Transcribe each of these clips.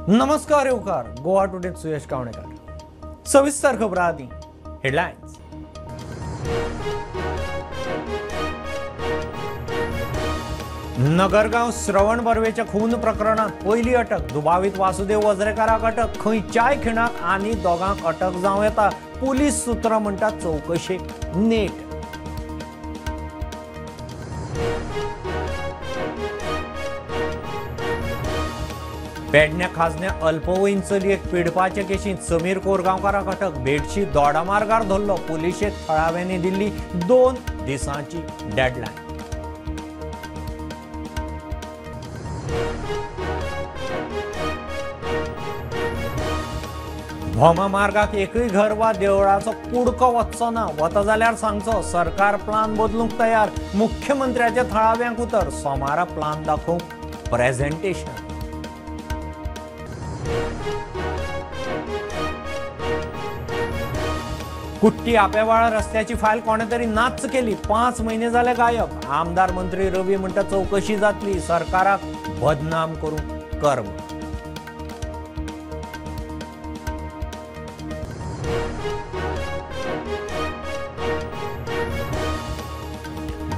नमस्कार येवकार गोवा टुडे सुयश गावणेकर। सविस्तर खबर आदी हेडलायन्स। नगरगांव श्रवण बर्वेच्या खून प्रकरणात पयली अटक, दुबावीत वासुदेव वजरेकाराक अटक। खंयच्याय खिणाक आनी दोगांक अटक जावं येता, पुलीस सूत्रां म्हणटात चवकशेक नेट। पेडण्या खाजण्या अल्पवयीन चलयेक पिडपाचे केशींत समीर कोरगांवकाराक अटक, भेडशी दोडामार्गार धरलो, पुलिशेक थळाव्यांनी दिल्ली 2 दिसांची डेडलायन। भोमा मार्गाक एकूय घर वा देवळाचो कुडको वचचो ना, वता जाल्यार सांगचो, सरकार प्लान बदलूंक तयार, मुख्यमंत्र्याचे थळाव्यांक उतर, सोमारा प्लान दाखोवंक प्रेझेंटेशन। कुट्टी आपेवाळा रस्त्याची फायल कोणे तरी नाच केली, 5 म्हयने जाले गायब, आमदार मंत्री रवी म्हणटा चवकशी जातली, सरकाराक बदनाम करूंक कर्म।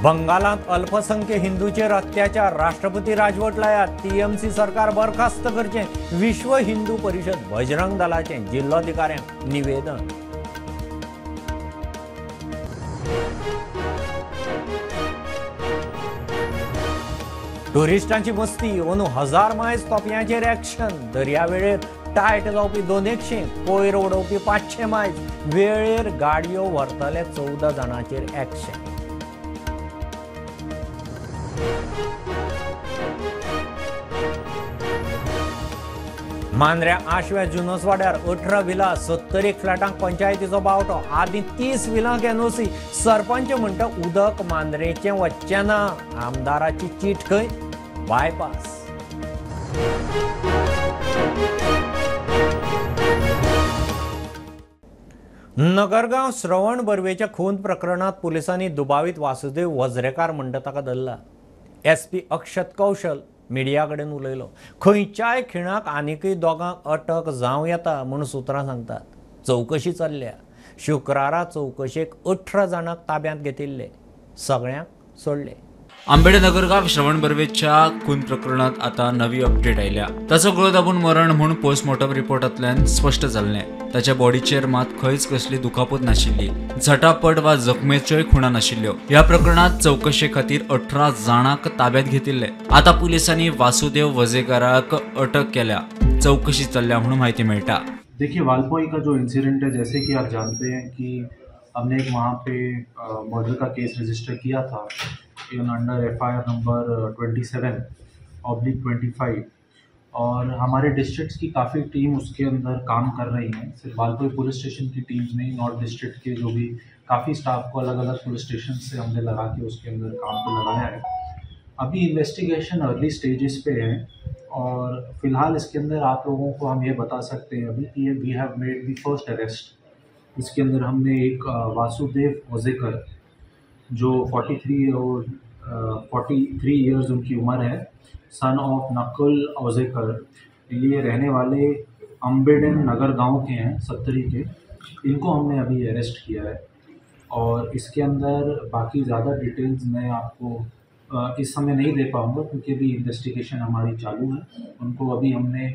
बंगालांत अल्पसंख्य हिंदूचेर अत्याचार, राष्ट्रपती राजवट लायात, टीएमसी सरकार बरखास्त करचें, विश्व हिंदू परिशद बजरंग दलाचें जिल्लोधिकाऱ्यांक निवेदन। टुरिस्टांची मस्ती, अंदू 1000 मायज तोपयांचेर एक्शन, दर्यावेळेर टायट जावपी 200, कोयर उडोवपी 500 मायज, वेळेर गाडयो व्हरतले 14 जाणांचेर एक्शन। मांद्र्या आशव्या जुनसवाड्यार 18 विला 71 फ्लॅटांक पंचायतीचो बावटो, आदीं 30 विलांक एनओसी, सरपंच म्हणटा उदक मांद्रेचें वचचें ना, आमदाराची चीट खंय बायपास। नगरगांव श्रवण बर्वेच्या खून प्रकरणात पुलिसांनी दुबावीत वासुदेव वजरेकार म्हणटा ताका धरला। एसपी अक्षत कौशल मिडिया कडेन उलयलो, खंयच्याय खिणाक आनीकय दोगांक अटक जावं येता म्हूण सूत्रां सांगतात। चवकशी चल्ल्या, शुक्रारा चवकशेक 18 जाणांक ताब्यांत घेतिल्ले, सगळ्यांक सोडले। आंबेडे नगरगांव श्रवण बर्वेच्या खून प्रकरणात आता नवी अपडेट आयल्या। ताचो गळो दाबून मरण म्हूण पोस्टमॉर्टम रिपोर्टांतल्यान स्पश्ट जाल्लें। ताच्या बॉडीचेर मात खंयच कसली दुखापत नाशिल्ली, झटापट वा जखमेच्योय खुणा नाशिल्ल्यो। ह्या प्रकरणात चवकशे खातीर 18 जाणांक ताब्यात घेतिल्ले। आता पुलिसांनी वासुदेव वजेकाराक अटक केल्या, चवकशी चल्ल्या म्हणून माहिती मेळटा। देखिए, वालपोई का जो इंसिडेंट है, जैसे कि आप जानते हैं कि हमने एक वहाँ पे मर्डर का केस रजिस्टर किया था इन अंडर एफआईआर नंबर 27/25 और हमारे डिस्ट्रिक्ट्स की काफ़ी टीम उसके अंदर काम कर रही हैं। सिर्फ वालपोई पुलिस स्टेशन की टीम्स नहीं, नॉर्थ डिस्ट्रिक्ट के जो भी काफ़ी स्टाफ को अलग अलग पुलिस स्टेशन से हमने लगा के उसके अंदर काम पे लगाया है। अभी इन्वेस्टिगेशन अर्ली स्टेजेस पे है और फ़िलहाल इसके अंदर आप लोगों को हम ये बता सकते हैं अभी कि we have made the first arrest. इसके अंदर हमने एक वासुदेव ओजेकर जो 43 ईयर्स उनकी उम्र है, सन ऑफ नकुल ओजेकर, ये रहने वाले अम्बेडन नगर गांव के हैं, 70 के, इनको हमने अभी अरेस्ट किया है। और इसके अंदर बाकी ज़्यादा डिटेल्स मैं आपको इस समय नहीं दे पाऊँगा क्योंकि अभी इन्वेस्टिगेशन हमारी चालू है। उनको अभी हमने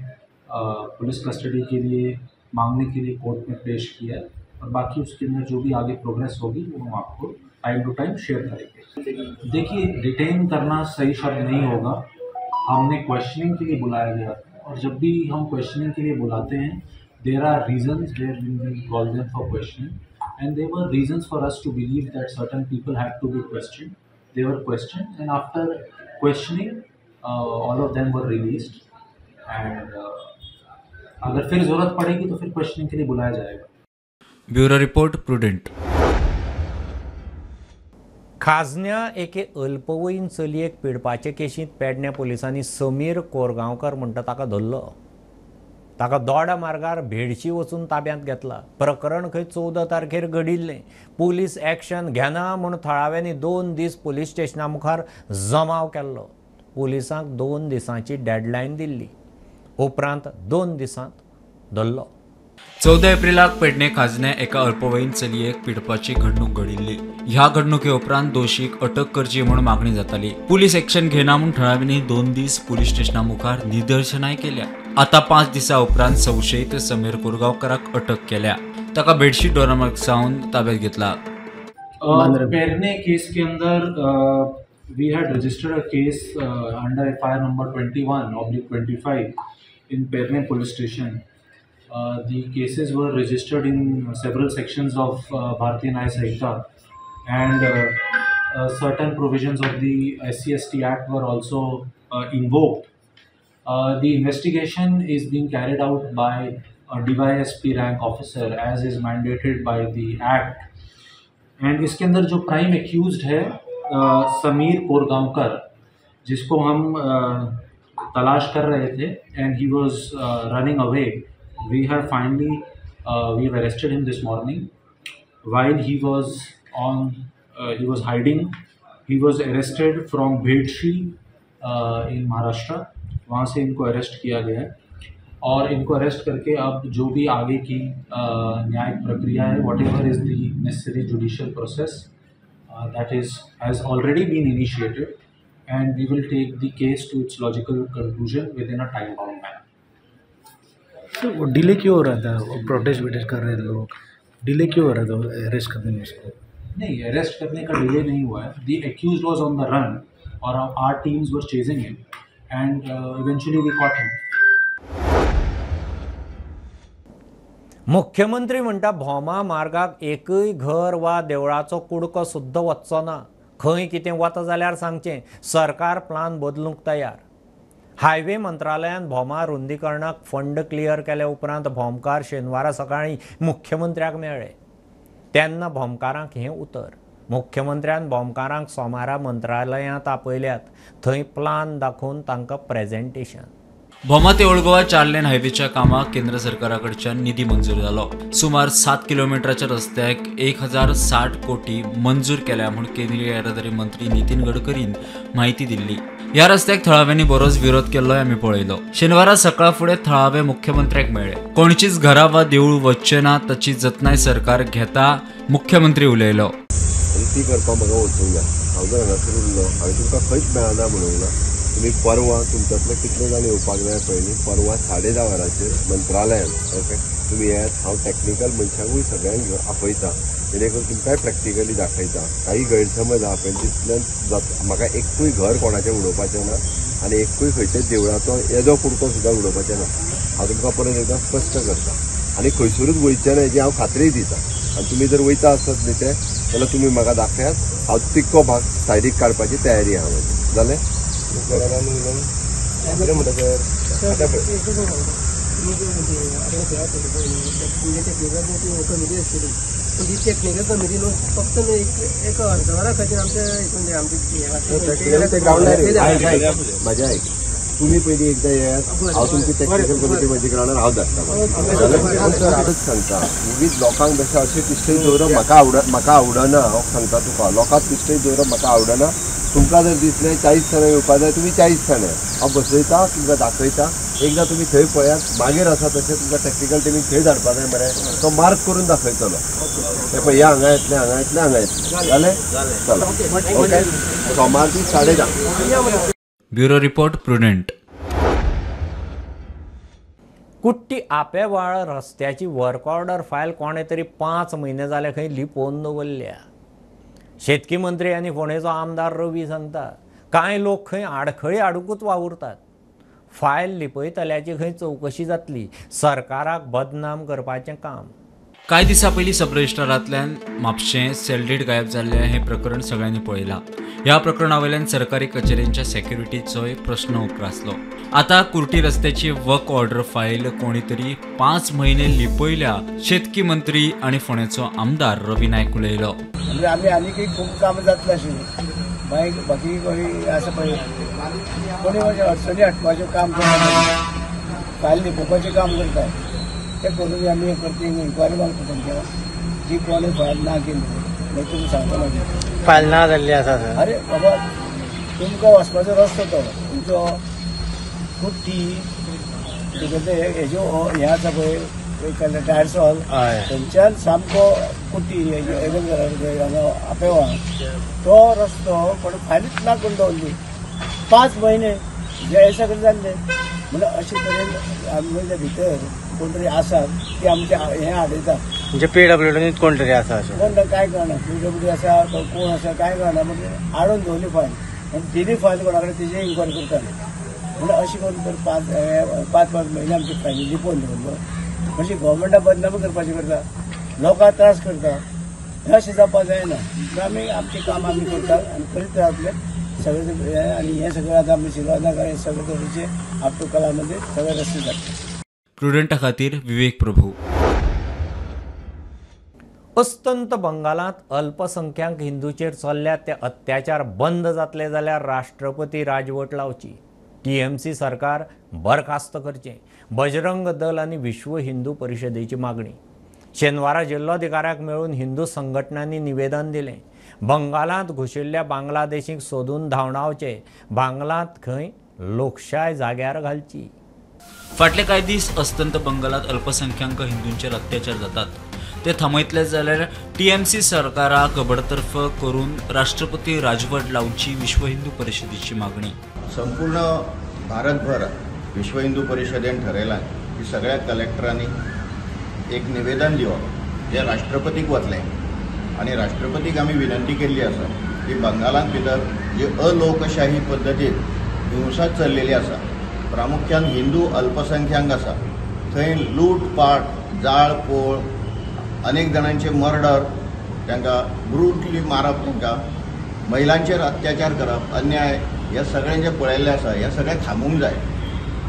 पुलिस कस्टडी के लिए मांगने के लिए कोर्ट में पेश किया है और बाकी उसके अंदर जो भी आगे प्रोग्रेस होगी वो हम आपको टाइम टू टाइम शेयर करेंगे। देखिए, डिटेन करना सही शब्द नहीं होगा, हमने क्वेश्चनिंग के लिए बुलाया गया था और जब भी हम क्वेश्चनिंग के लिए बुलाते हैं, there are reasons where we will call them for questioning and there were reasons for us to believe that certain people had to be questioned. They were questioned and after questioning all of them were released and अगर फिर ज़रूरत पड़ेगी तो फिर questioning K लिए बुलाया जाएगा। Bureau report, Prudent. खाजण्या एके अल्पवयीन चलयेक पिडपाचे केशींत पेडण्या पुलिसांनी समीर कोरगांवकर म्हणटा ताका धरलो। ताका दोडा मार्गार भेडशी वचून ताब्यांत घेतला। प्रकरण खंय 14 तारखेर घडिल्लें। पुलीस एक्शन घेना म्हूण थळाव्यांनी 2 दीस पुलीस स्टेशना मुखार जमाव केल्लो। पुलिसांक 2 दिसांची डेडलायन दिल्ली। उपरांत 2 दिसांत धरलो. 14 एप्रिलाक पेडणे खाजने एका अल्पवयीन चलयेक पिडपाची घडणूक घडिल्ली. ह्या घडणुके उपरांत दोशीक अटक करची म्हूण मागणी जाताली. पुलीस एक्शन घेना म्हूण थळाव्यांनी 2 दीस पुलीस स्टेशना मुखार निदर्शनाय केल्या. आतां 5 दिसां उपरांत संशयित समीर कोरगांवकाराक अटक केल्या. ताका बेडशीट डोनामार्ग सावन ताब्यात घेतला. पेरणे केस के अंदर we had registered a case under FIR number 21/25 in Pernem police station. The cases were registered in several sections of Bharatiya Nyaya Sanhita and certain provisions of the SC/ST Act were also invoked. The investigation is being carried out by a DYSP rank officer as is mandated by the Act. And इसके अंदर जो prime accused है समीर कोरगांवकर, जिसको हम तलाश कर रहे थे and he was running away. We have finally we have arrested him this morning. While he was he was hiding. He was arrested from Bhedshi in Maharashtra. वहाँ से इनको अरेस्ट किया गया है और इनको अरेस्ट करके अब जो भी आगे की न्यायिक प्रक्रिया है, whatever is the necessary judicial process that is has already been initiated and we will take the case to its logical conclusion within a time bound manner. Sir, वो डिले क्यों हो रहा था? वो प्रोटेस्ट विटेस्ट कर रहे लोग, डिले क्यों हो रहा था अरेस्ट करने में उसको? नहीं, अरेस्ट करने का डिले नहीं हुआ है. The accused was on the run Aur our teams were chasing him and eventually we caught him. मुख्यमंत्री म्हणटा भोमा मार्गाक एकूय घर वा देवळाचो कुडको सुद्दां वचचो ना. खंय कितें वता जाल्यार सांगचें, सरकार प्लान बदलूंक तयार. हायवे मंत्रालयान भोमा रुंदीकरणाक फंड क्लियर केल्या उपरांत भोमकार शेनवारा सकाळीं मुख्यमंत्र्याक मेळ्ळे. तेन्ना भोमकारांक हें उतर. मुख्यमंत्र्यान भोमकारांक सोमारा मंत्रालयांत आपयल्यात. थंय प्लान दाखोवन तांकां प्रेजेंटेशन. भोमा ते ओल्ड गोवा 4 लेन हायवेच्या कामाक केंद्र सरकारा कडच्यान निधी मंजूर जालो. सुमार 7 किलोमिटराच्या रस्त्याक 1060 कोटी मंजूर केल्या म्हूण केंद्रीय येरादारी मंत्री नितीन गडकरीन म्हायती दिल्ली. ह्या रस्त्याक थळाव्यांनी बरोच विरोध केल्लोय आमी पळयलो. शेनवारा सकाळ फुडें थळावे मुख्यमंत्र्याक मेळ्ळे. कोणचीच घरां वा देवूळ वचचें ना ताची जतनाय सरकार घेता, मुख्यमंत्री उलयलो. ती करपाक म्हाका वचूंक जाय. हांव जर हांगासर उरलो हांवें तुमकां खंयच मेळना म्हणूंक ना. तुमी परवा तुमच्यांतले कितले जाण येवपाक जाय पयलीं परवा 10:30 वरांचेर मंत्रालयान ओके तुमी येयात. हांव टॅक्निकल मनशांकूय सगळ्यांक घेवन आपयता, जेणे करून तुमकांय प्रॅक्टिकली दाखयता. काही गैरसमज आहा पळय तितल्यान जाता. म्हाका एकूय घर कोणाचें उडोवपाचें ना आनी एकूय खंयच्याच देवळाचो येदो कुडको सुद्दां उडोवपाचें ना. हांव तुमकां परत एकदां स्पश्ट करता आनी खंयसरूच वयचें ना हेजी हांव खात्री दिता. आनी तुमी जर वयता आसत न्ही ते जाल्यार तुमी म्हाका दाखयात, हांव तितको भाग सायडीक काडपाची तयारी आहा म्हजी. जालें? म्हजें आयक, तुमी पयलीं एकदां येयात, हांव तुमची टॅक्निकल कमिटी म्हजी ग्रावंडार हांव धाडटा. सांगता उगीच लोकांक बेश्टें अशें तिश्टय दवरप म्हाका आवडना. हांव सांगता तुका, लोकांक तिश्टय दवरप म्हाका आवडना. तुमकां जर दिसलें 40 जाणां येवपा जाय, तुमी 40 जाणां हांव बसयता, तुमकां दाखयता. एकदां तुमी थंय पळयात, मागीर आसा तशें तुमकां टॅक्निकल टिमीक थंय धाडपा जाय मरे, तो मार्क करून दाखयतलो. ते पळय हे हांगा येतलें, हांगा येतलें, हांगा येतलें. जालें? चला ओके, सोमार दीस 10:30. Bureau report, Prudent. कुट्टी आपेवाळ रस्त्याची वर्क ऑर्डर फायल कोणें तरी 5 म्हयने जाले खंय लिपोवन दवरल्या. शेतकी मंत्री आनी फोंडेचो आमदार रवी सांगता कांय लोक खंय आडखळी हाडुंकूच वावुरतात. फायल लिपयतल्याची खंय चवकशी जातली. सरकाराक बदनाम करपाचें काम. कांय दिसां पयलीं सब रजिस्ट्रारांतल्यान म्हापशें सेलडीड गायब जाल्लें हें प्रकरण सगळ्यांनी पळयलां. ह्या प्रकरणा वयल्यान सरकारी कचेरेंच्या सेक्युरिटीचोय प्रश्न उप्रासलो. आतां कुर्टी रस्त्याची वर्क ऑर्डर फायल कोणी तरी 5 म्हयने लिपयल्या, शेतकी मंत्री आनी फोंडेचो आमदार रवी नायक उलयलो. म्हणजे आमी आनीकय खूब कामां जातलीं आशिल्लीं, मागीर बाकी कोणी आसा पळय कोणी म्हणजे अडचणी हाडपाचें काम करता, फायल लिपोवपाचें काम करता. ते करून आमी करती इन्क्वायरी मागता तांच्या जी कोणी फायल ना केली मागीर तुमी सांगता मागीर फायल ना जाल्ली आसा. अरे बाबा, तुमकां वचपाचो रस्तो तो तुमचो कुट्टी तुगेले हेज्यो हें आसा पळय टायरसॉल थंयच्यान सामको कुट्टी हांगा आपेवा तो रस्तो कोण फायलीच ना करून दवरली 5 म्हयने हे सगळें जाल्लें. म्हणल्यार अशे तरेन आमच्या भितर कोण तरी आसा ती आमचे हें हाडयता म्हणजे पीडब्ल्यूडीत कोण तरी आसा अशें कोण कांय कळना पीडब्ल्यूडी आसा कोण आसा कांय कळना म्हणजे हाडून दवरली फायल आनी दिली फायल कोणा कडेन तेजी इन्क्वायरी करताले. म्हणल्यार अशें करून तर 5-5 म्हयने आमची फायली लिपोवन दवरलो म्हणजे गव्हर्मेंटा बदनामी करपाची करता लोकांक त्रास करता हें अशें जावपाक जायना. आमी आमचें काम आमी करतात आनी करीत रावतले सगळें आनी हें सगळें आतां आमी शिरोडकर हे सगळे तरेचे आपटू कलामध्ये सगळे रस्ते जातात. प्रुडंटा खातीर विवेक प्रभू. अस्तंत बंगालांत अल्पसंख्याक हिंदूचेर चल्ल्यात ते अत्याचार बंद जातले जाल्यार राष्ट्रपती राजवट लावची. टीएमसी सरकार बरखास्त करचें बजरंग दल आनी विश्व हिंदू परिशदेची मागणी. शेनवारा जिल्लोधिकाऱ्याक मेळून हिंदू संघटनांनी निवेदन दिलें. बंगालांत घुशिल्ल्या बांगलादेशींक सोदून धांवडावचे. बांगलांत खंय लोकशाय जाग्यार घालची. फाटले कांय दीस अस्तंत बंगालांत अल्पसंख्याक हिंदूंचेर अत्याचार जातात ते थांबयतले जाल्यार टीएमसी सरकाराक बडतर्फ करून राष्ट्रपती राजवट लावची विश्व हिंदू परिशदेची मागणी. संपूर्ण भारतभर विश्व हिंदू परिशदेन ठरयलां की सगळ्या कलेक्टरांनी एक निवेदन दिवप जें राष्ट्रपतीक वतलें आनी राष्ट्रपतीक आमी विनंती केल्ली आसा की बंगालांत भितर जी अलोकशाही पद्दतीन हिंसा चल्लेली आसा प्रामुख्यान हिंदू अल्पसंख्याक आसा थंय लूटपाट जाळ पोळ अनेक जाणांचे मर्डर तांकां ब्रुटली मारप तांकां महिलांचेर अत्याचार करप अन्याय हे सगळें जें पळयल्लें आसा हें सगळें थांबूंक जाय.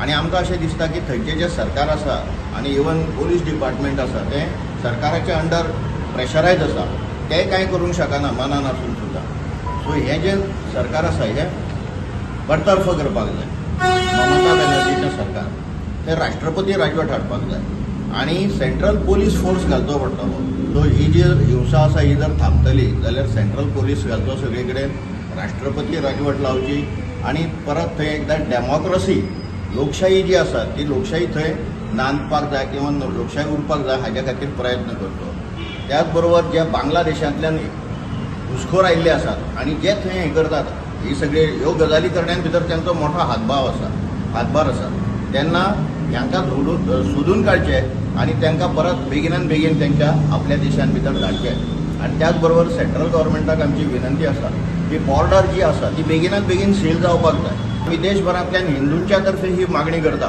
आनी आमकां अशें दिसता की थंयचें जें सरकार आसा आनी इवन पोलीस डिपार्टमेंट आसा तें सरकाराच्या अंडर प्रेशरायज आसा तें कांय करूंक शकना मनान आसून सुद्दां. सो हें जें सरकार आसा हें बडतर्फ करपाक जाय. ममता बॅनर्जीचें सरकार तें राष्ट्रपती राजवट हाडपाक जाय आनी सेंट्रल पोलीस फोर्स घालचो पडटलो. सो ही जी हिंसा आसा ही जर थांबतली जाल्यार सेंट्रल पोलीस घालचो सगळे कडेन राष्ट्रपती राजवट लावची आनी परत थंय एकदां डेमोक्रसी लोकशाही जी आसा ती लोकशाही थंय नांदपाक जाय किंवा लोकशाही उरपाक जाय हाज्या खातीर प्रयत्न करचो. त्याच बरोबर जे बांगलादेशांतल्यान घुसखोर आयिल्ले आसात आनी जे थंय हें करतात ही सगळी ह्यो गजाली करण्यान भितर तांचो मोठो हातभार आसा तेन्ना ह्यांकां सोदून काडचे आनी तांकां परत बेगिनान बेगीन तांच्या आपल्या देशान भितर धाडचे. आनी त्याच बरोबर सेंट्रल गव्हर्मेंटाक आमची विनंती आसा की बॉर्डर जी आसा ती बेगिनान बेगीन सील जावपाक जाय. आमी देशभरांतल्यान हिंदूंच्या तर्फे ही मागणी करता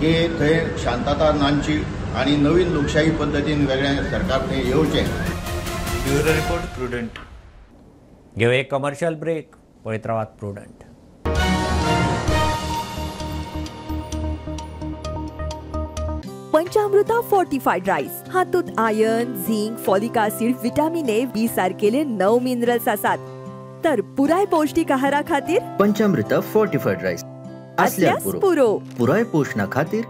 की थंय शांतता नांदची आनी नवीन लोकशाही पद्दतीन वेगळें सरकार थंय येवचें. Bureau report Prudent. घेवया एक कमर्शियल ब्रेक. पळयत रावात प्रुडंट. पंचामृता फोर्टिफाईड राईस हातूंत iron, zinc, folic acid, vitamin A, B सारकेले 9 मिनरल्स आसात. तर पुराय पौष्टिक आहारा खातीर पंचामृता फोर्टिफाईड राईस असल्यास पुरो. पुराय पोषणा खातीर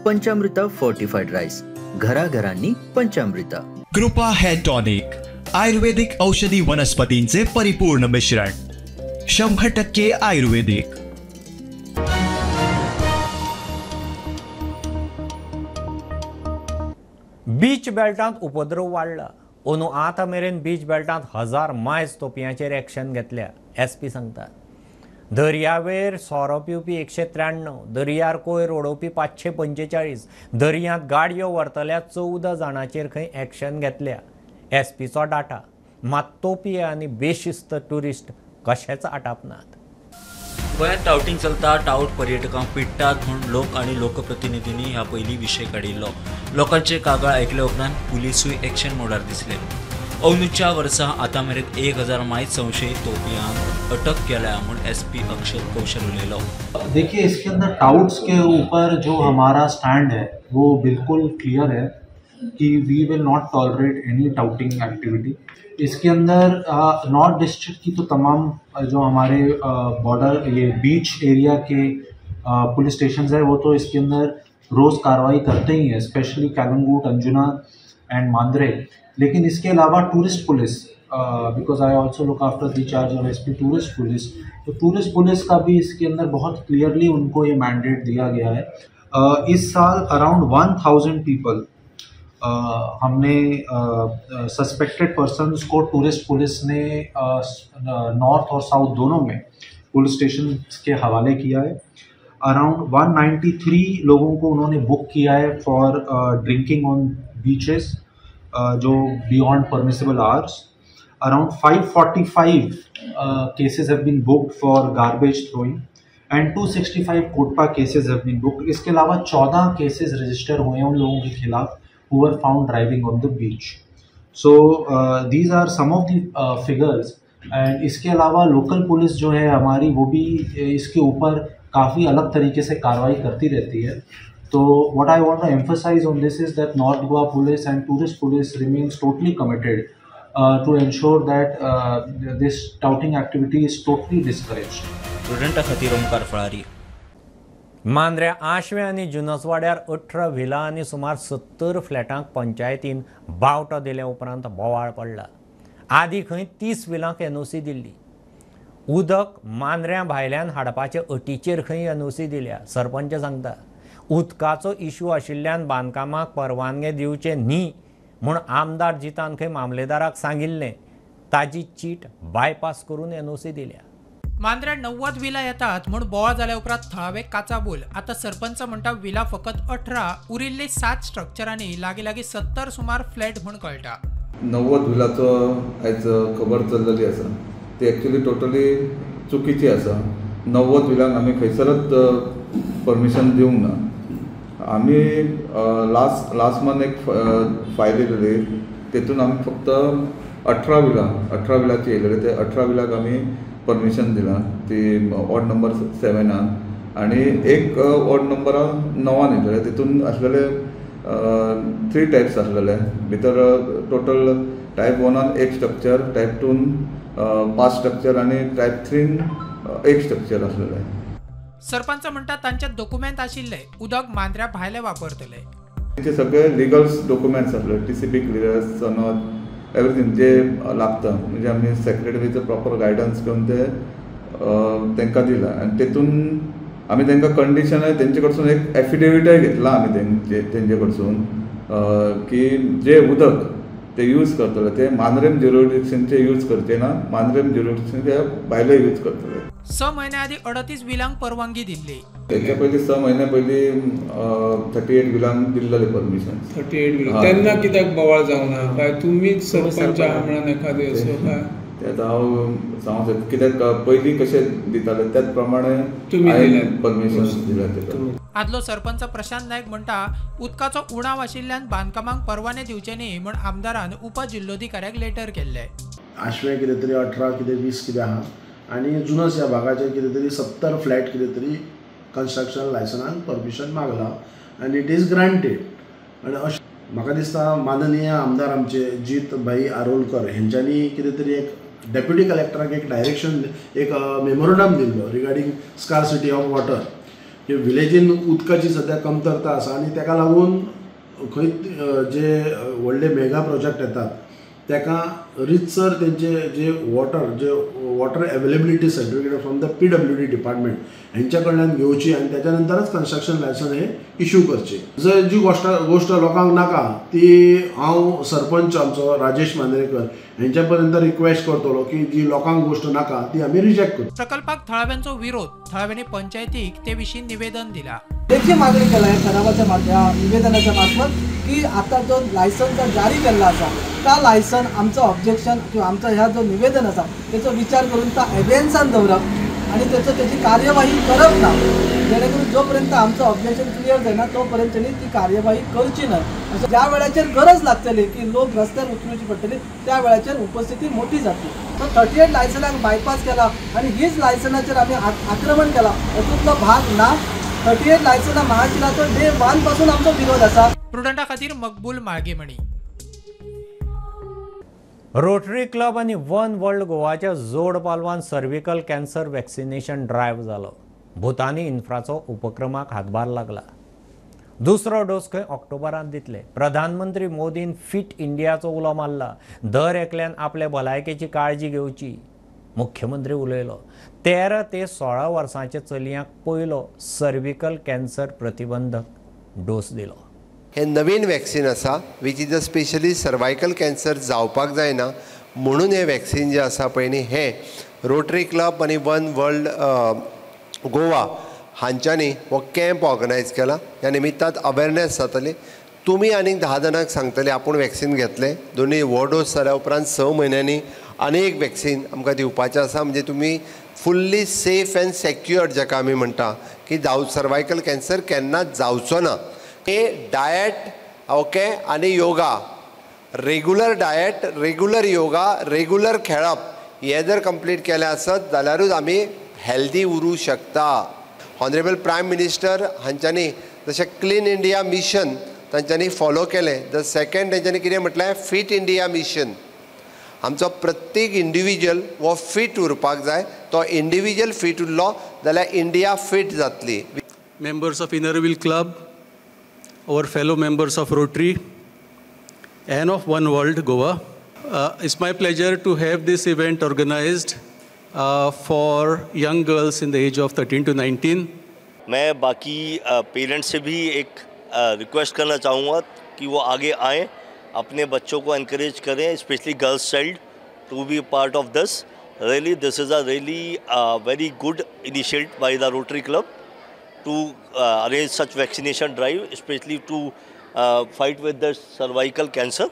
पंचामृता फोर्टिफाईड राईस घराघरांनी पंचामृता. कृपा हेअर टॉनिक आयुर्वेदिक औषधी वनस्पतींचे परिपूर्ण मिश्रण 100% आयुर्वेदिक. बीच बेल्टांत उपद्रव वाडला. अंदू आतां मेरेन बीच बेल्टांत 1000 मायज तोपयांचेर एक्शन घेतल्या एसपी सांगतात. दर्यावेर सोरो पिवपी 193, दर्यार कोयर उडोवपी 545, दर्यांत गाडयो व्हरतल्या 14 जाणांचेर खंय एक्शन घेतल्या एसपीचो डाटा. मात तोपये आनी बेशिस्त ट्युरिस्ट कशेच आटापनात. गोंयांत टावटींग चलता. टावट पर्यटकांक पिडटात म्हूण लोक आनी लोकप्रतिनिधींनी ह्या पयलीं विशय काडिल्लो. लोकांचे कागाळ आयकले उपरांत पुलिसूय एक्शन मोडार दिसले. अंदूच्या वर्सा आतां मेरेन 1000 मायज संशयीत तोपयांक अटक केल्या म्हूण एसपी अक्षत कौशल उलयलो. देखिए, इसके अंदर टाउट्स के ऊपर जो हमारा स्टैंड है वो बिल्कुल क्लियर है कि we will not tolerate any touting activity. इसके अंदर नॉर्थ डिस्ट्रिक्ट की तो तमाम जो हमारे बॉर्डर ये बीच एरिया के पुलिस स्टेशन है वो तो इसके अंदर रोज़ कार्रवाई करते ही हैं, स्पेशली कैलंगूट, अंजुना एंड मांद्रे। लेकिन इसके अलावा tourist police, because I also look after the charge of SP tourist police, तो टूरिस्ट पुलिस का भी इसके अंदर बहुत क्लियरली उनको ये मैंडेट दिया गया है। इस साल अराउंड 1000 पीपल हमने सस्पेक्टेड पर्सन्स को टूरिस्ट पुलिस ने नॉर्थ और साउथ दोनों में पुलिस स्टेशन के हवाले किया है। अराउंड 193 लोगों को उन्होंने बुक किया है फॉर ड्रिंकिंग ऑन बीचेस जो beyond permissible hours. Around 545 cases have been booked for garbage throwing and 265 COTPA cases have been booked. इसके अलावा 14 केसेस रजिस्टर हुए हैं उन लोगों के खिलाफ who were found driving on the beach. So these are some of the figures. And इसके अलावा local police जो है हमारी वो भी इसके ऊपर काफ़ी अलग तरीके से कार्रवाई करती रहती है। तो what I want to emphasize on this is that North Goa Police and Tourist Police remains totally committed to ensure that this touting activity is totally discouraged. प्रुडंटा खातीर ओंकार फळारी. मांद्र्या आशवें आनी जुनसवाड्यार 18 व्हिला आनी सुमार 70 फ्लॅटांक पंचायतीन बावटो दिल्या उपरांत बोवाळ पडला. आदी खंय 30 व्हिलांक एनओसी दिल्ली. उदक मांद्र्या भायल्यान हाडपाचे अटीचेर खंय एनओसी दिल्या. सरपंच सांगता उदकाचो इशू आशिल्ल्यान बांदकामाक परवानगी दिवचे न्ही म्हूण आमदार जितान खंय मामलेदाराक सांगिल्लें. ताजी चीट बायपास करून एनओसी दिल्या. मांद्र्या 90 विला येतात म्हूण बोवाळ जाल्या उपरांत थळावे काचाबूल. आतां सरपंच म्हणटा विला फकत 18, उरिल्ले 7 स्ट्रक्चरांनी लागीं लागीं 70 सुमार फ्लॅट म्हूण कळटा. 90 विलाचो आयज खबर चल्लेली आसा ती एक्चुअली टोटली चुकीची आसा. 90 विलांक आमी खंयसरच परमिशन दिवंक ना. आमी लास्ट मंथ एक फायल येयलेली तेतून आमी फक्त 18 विलाची येयलेली ते 18 विलाक आमी परमिशन दिलां ती वॉर्ड नंबर 7 आनी एक वॉर्ड नंबरा 9 येयलेले तेतून आसलेले 3 टायप्स आसलेले भितर टोटल टायप 1 एक स्ट्रक्चर, टायप 2 5 स्ट्रक्चर आनी टायप 3 एक स्ट्रक्चर आसलेले. सरपंच म्हणटा तांचे डॉक्युमेंट आशिल्ले उदक मांद्र्या भायले वापरतले. तेचे सगळे लिगल डॉक्युमेंट्स आसले, टीसीपी क्लियरन्स, सनद, एवरीथींग जे लागता म्हणजे आमी सेक्रेटरीचो प्रॉपर गायडन्स घेवन ते तांकां दिला आनी तेतून आमी तांकां कंडिशनय तेंचे कडसून एक एफिडेविटय घेतला आमी तेंचे कडसून की जे उदक ते यूज करतले ते मांद्रेम ज्युरिडिक्शनचे यूज करचे ना, मांद्रेम ज्युरिडिक्शनचे भायले यूज करतले. 6 म्हयन्या आदीं 38 विलांक परवानगी दिल्ली. तेच्या पयलीं 6 म्हयन्या पयलीं 38 विलांक दिल्लेले परमिशन. 38 विलांक तेन्ना कित्याक बोवाळ जावना काय? तुमीच सरपंच म्हणून एखादे असो काय ते आतां हांव सांगूंक शकता कित्याक पयलीं कशें दिताले त्याच प्रमाणे तुमी परमिशन दिलां तेका. आदलो सरपंच प्रशांत नायक म्हणटा उदकाचो उणाव आशिल्ल्यान बांदकामांक परवाने दिवचे न्ही म्हूण आमदारान उपजिल्लोधिकाऱ्याक लेटर केल्लें. आशवें कितें तरी 18 कितें 20 कितें आहा आनी जुनस ह्या भागाचेर कितें तरी 70 फ्लॅट कितें तरी कन्स्ट्रक्शन लायसनाक परमिशन मागलां आनी it is granted. आनी अशें म्हाका दिसता माननीय आमदार आमचे जीत भाई आरोलकर हेंच्यांनी कितें तरी एक डेप्युटी कलेक्टराक एक डायरेक्शन, एक मेमोरंडम दिल्लो रिगार्डींग स्कार्सिटी ऑफ वॉटर की विलेजीन उदकाची सद्या कमतरता आसा आनी ताका लागून खंय जे व्हडले मेगा प्रोजेक्ट येतात ताका रितसर तेंचे जे water availability certificate from the PWD department हेंच्या कडल्यान घेवची आनी त्याच्या नंतरच कन्स्ट्रक्शन लायसन हे इश्यू करचे. जर जी गोश्ट लोकांक नाका ती हांव सरपंच आमचो राजेश मांद्रेकर हेंच्या पर्यंत रिक्वेस्ट करतलो की जी लोकांक गोश्ट नाका ती आमी रिजेक्ट करतले. प्रकल्पाक थळाव्यांचो विरोध, थळाव्यांनी पंचायतीक ते विशीं निवेदन दिला. तेची मागणी केला ह्या ठरावाच्या निवेदनाच्या मार्फत की आता जो लायसन जो जारी केल्लो आसा त्या लायसन आमचो ऑब्जेक्शन किंवा आमचो ह्या जो निवेदन आसा तेचो विचार करून तो एबेन्सान दवरप आनी तेचो तेची कार्यवाही करप ना, जेणे करून जो पर्यंत आमचो ऑब्जेक्शन क्लियर जायना तो पर्यंत तेणी ती कार्यवाही करची न्हय. अशें ज्या वेळाचेर गरज लागतली की लोक रस्त्यार उतरूची पडटली त्या वेळाचेर उपस्थिती मोठी जातली. सो 38 लायसनाक बायपास केला आनी हीच लायसनाचेर आमी आक्रमण केला हातूंतलो भाग ना. 38 लायसनां महाशिलाचो डे 1 पासून आमचो विरोध आसा. प्रुडंटा खातीर मकबूल माळगेमणी. रोटरी क्लब आनी वन वर्ल्ड गोवाच्या जोड पालवान सर्विकल कॅन्सर वॅक्सिनेशन ड्रायव्ह जालो. भूतानी इन्फ्राचो उपक्रमाक हातभार लागला. दुसरो डोस खंय ऑक्टोबरांत दितले. प्रधानमंत्री मोदीन फिट इंडियाचो उलो मारला. दर एकल्यान आपले भलायकेची काळजी घेवची. मुख्यमंत्री उलयलो. 13 ते 16 वर्सांच्या चलयांक पयलो सर्विकल कॅन्सर प्रतिबंधक डोस दिलो. हे नवीन वॅक्सिन आसा which is a specially cervical cancer जावपाक जायना म्हणून हे वॅक्सिन जे आसा पळय न्ही हे रोटरी क्लब आनी वन वर्ल्ड गोवा हांच्यांनी हो कॅम्प ऑर्गनायज केला. ह्या निमित्तान अवेरनेस जातली. तुमी आनीक 10 जाणांक सांगतले आपूण वॅक्सिन घेतले. दोनूय हो डोस जाल्या उपरांत 6 म्हयन्यांनी आनी एक वॅक्सिन आमकां दिवपाचें आसा. म्हणजे तुमी फुल्ली सेफ एंड सेक्युअर्ड जाका आमी म्हणटा की जावं सर्वायकल कॅन्सर केन्नाच जावचो ना. हे डायट ओके आनी yoga, regular diet, regular yoga, regular खेळप हे जर कंप्लीट केलें आसत जाल्यारूच आमी हेल्दी उरूं शकता. ऑनरेबल प्रायम मिनिस्टर हांच्यांनी जशें क्लीन इंडिया मिशन तांच्यांनी फॉलो केलें, the second तांच्यांनी कितें म्हटलें फिट इंडिया मिशन. आमचो प्रत्येक इंडिविज्युअल हो फिट उरपाक जाय. तो इंडिविज्युअल फिट उरलो जाल्यार इंडिया फिट जातली. Members of Inner Wheel Club, our fellow members of Rotary and of One World Goa. It's my pleasure to have this event organized for young girls in the age of 13 to 19. मैं बाकी parents से भी एक request करना चाहूँगा कि वो आगे आएँ, अपने बच्चों को एनकरेज करें, specially girls child to be part of this. Really this is a really very good initiate by the Rotary Club to arrange such vaccination drive, especially to fight with the cervical cancer.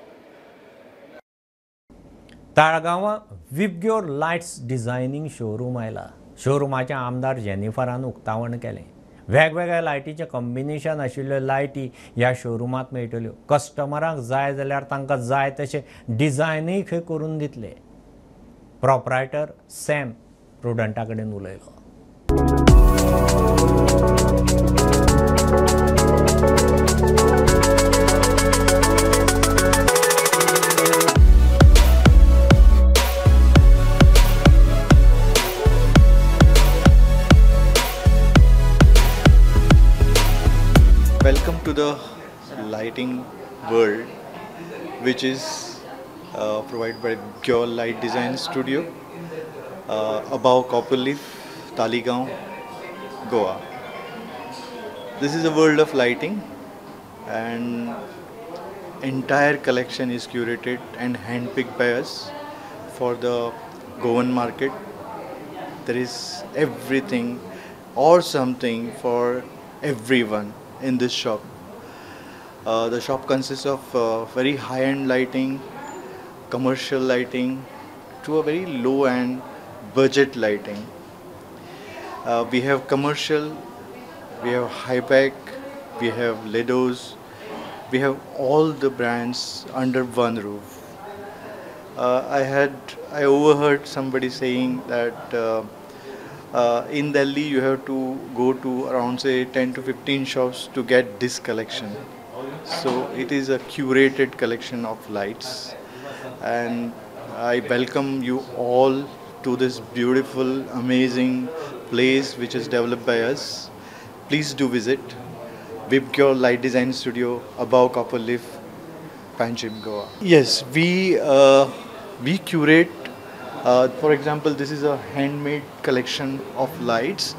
ताळगांवां Vibgyor lights designing showroom आयला. शोरुमाच्या आमदार जेनिफरान उक्तावण केलें. वेगवेगळ्या लायटीचें combination आशिल्ल्यो लायटी ह्या शोरुमांत मेळटल्यो. कस्टमरांक जाय जाल्यार तांकां जाय तशें डिझायनूय खंय करून दितले. प्रोपरायटर सॅम प्रुडंटा कडेन उलयलो. Welcome to the lighting world, which is provided by Pure Light Design Studio above Copperleaf, Taligaon, Goa. This is a world of lighting, and entire collection is curated and handpicked by us for the Goan market. There is everything or something for everyone in this shop. The shop consists of very high-end lighting, commercial lighting, to a very low-end budget lighting. We have commercial, we have high-pack, we have Ledos, we have all the brands under one roof. I overheard somebody saying that in Delhi you have to go to around say 10 to 15 shops to get this collection. So it is a curated collection of lights, and I welcome you all to this beautiful, amazing place which is developed by us. Please do visit Vibgyor Light Design Studio above Copperleaf, Panjim, Goa. Yes, we curate. For example, this is a handmade collection of lights.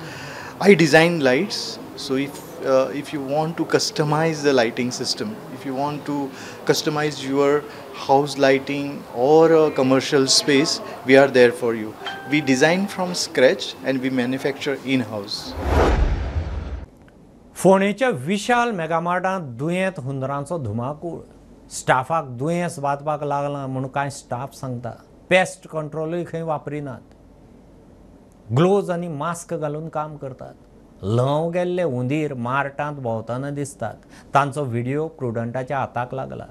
I design lights, so if you want to customize the lighting system, if you want to customize your house lighting or a commercial space, we are there for you. We design from scratch and we manufacture in-house. फोंडेच्या विशाल मेगामार्टांत दुयेंत हुंदरांचो धुमाकूळ. स्टाफाक दुयेंस बादपाक लागलां म्हूण कांय staff सांगता. Paste कंट्रोलूय खंय वापरिनात. Gloves आनी mask घालून काम करतात. ल्हंव गेल्ले हुंदीर मार्टांत भोंवतना दिसतात. तांचो व्हिडियो प्रुडंटाच्या हाताक लागला.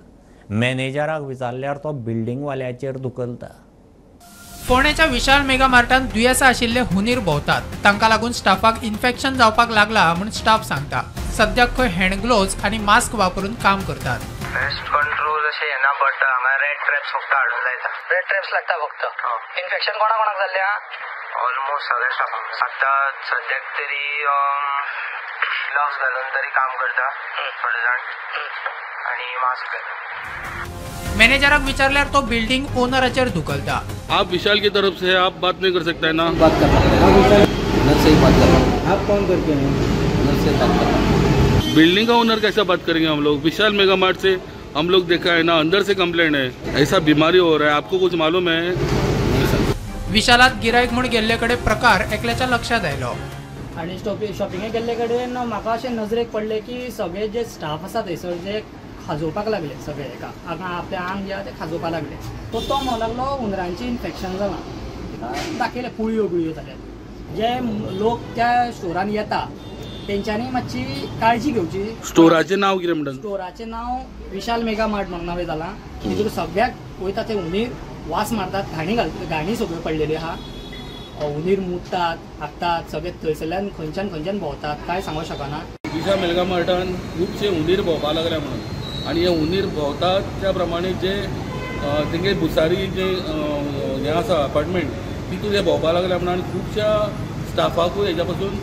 मॅनेजराक विचारल्यार तो बिल्डिंगवाल्याचेर धुकलता. फोंडेच्या विशाल मेगा मार्टांत दुयेंसां आशिल्ले हुंदीर भोंवतात. तांकां लागून स्टाफाक इन्फेक्शन जावपाक लागला म्हूण स्टाफ सांगता. सद्याक खंय हँड ग्लोव्ज आनी मास्क वापरून काम करतात. पेस्ट कंट्रोल अशें येना, बट हांगा रेड ट्रॅप्स फक्त हाडून लायता. रेड ट्रॅप्स लागता फक्त. इन्फेक्शन कोणा कोणाक जाल्लें? ऑलमोस्ट सगळ्या स्टाफांक. आतां सद्याक तरी ग्लव्स घालून तरी काम करता थोडे जाण आनी मास्क घालून. मॅनेजराक विचारल्यार तो बिल्डिंग ओनराचेर धुकलता. आप विशाल की तरफ से आप बात नहीं कर सकते है ना? बात कर से ही बात कर. आप कौन करके हैं? से बात कर. बिल्डिंग का ओनर कैसा बात करेंगे हम लोग? विशाल मेगा मार्ट से हम लोग देखा है ना, अंदर से कंप्लेंट है, ऐसा बीमारी हो रहा है, आपको कुछ मालूम है? विशालात गिरायक म्हूण गेल्ले कडेन प्रकार एकल्याच्या लक्षात आयलो. आनी शॉपिंगेक गेल्ले कडेन म्हाका अशें नजरेक पडलें की सगळे जे स्टाफ आसा थंयसर जे खाजोवपाक लागले, सगळे एका आपलें आंग जे आहा ते खाजोवपाक लागले. तो तो म्हणूंक लागलो हुंदरांचें इन्फेक्शन जालां, ताका दाखयलें पुळयो बिळयो जाल्यात. जे लोक त्या स्टोरान येता तेंच्यांनी मातशी काळजी घेवची. स्टोराचें नांव कितें म्हणटा? स्टोराचें नांव विशाल मेगा मार्ट म्हणून नांव जालां. तितून सगळ्याक वयता ते हुंदीर वास मारतात, घाणी घालतात, घाणी सगळ्यो पडलेल्यो आहा. हुंदीर मुततात, हागतात, सगळे थंयसरल्यान खंयच्यान खंयच्यान भोंवतात, कांय सांगूंक शकना. विशाल मेगा मार्टान खुबशे हुंदीर भोंवपाक लागल्या म्हणून, आनी हे हुंदीर भोंवतात त्या प्रमाणे जे तेंगे भुसारी जे हें आसा अपार्टमेंट तितून हे भोंवपाक लागले म्हणून, आनी खुबश्या स्टाफाकूय हेज्या पासून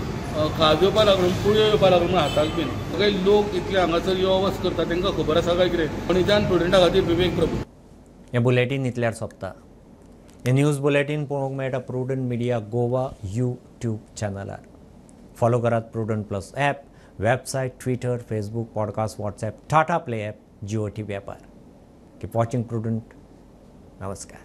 खाज येवपाक लागलो, पुळयो येवपाक लागलो म्हणून हाताक बीन. सगळे लोक इतले हांगासर यो वच करता, तांकां खबर आसा काय कितें? पणजेच्यान प्रुडंटा खातीर विवेक प्रभू. हें बुलेटीन इतल्यार सोंपता. हें न्यूज बुलेटीन पळोवंक मेळटा प्रुडंट मिडिया गोवा यूट्यूब चॅनलार. फॉलो करात Prudent plus app, website, Twitter, Facebook, podcast, WhatsApp, Tata play app, Jio TV ॲपार. Keep watching prudent. नमस्कार.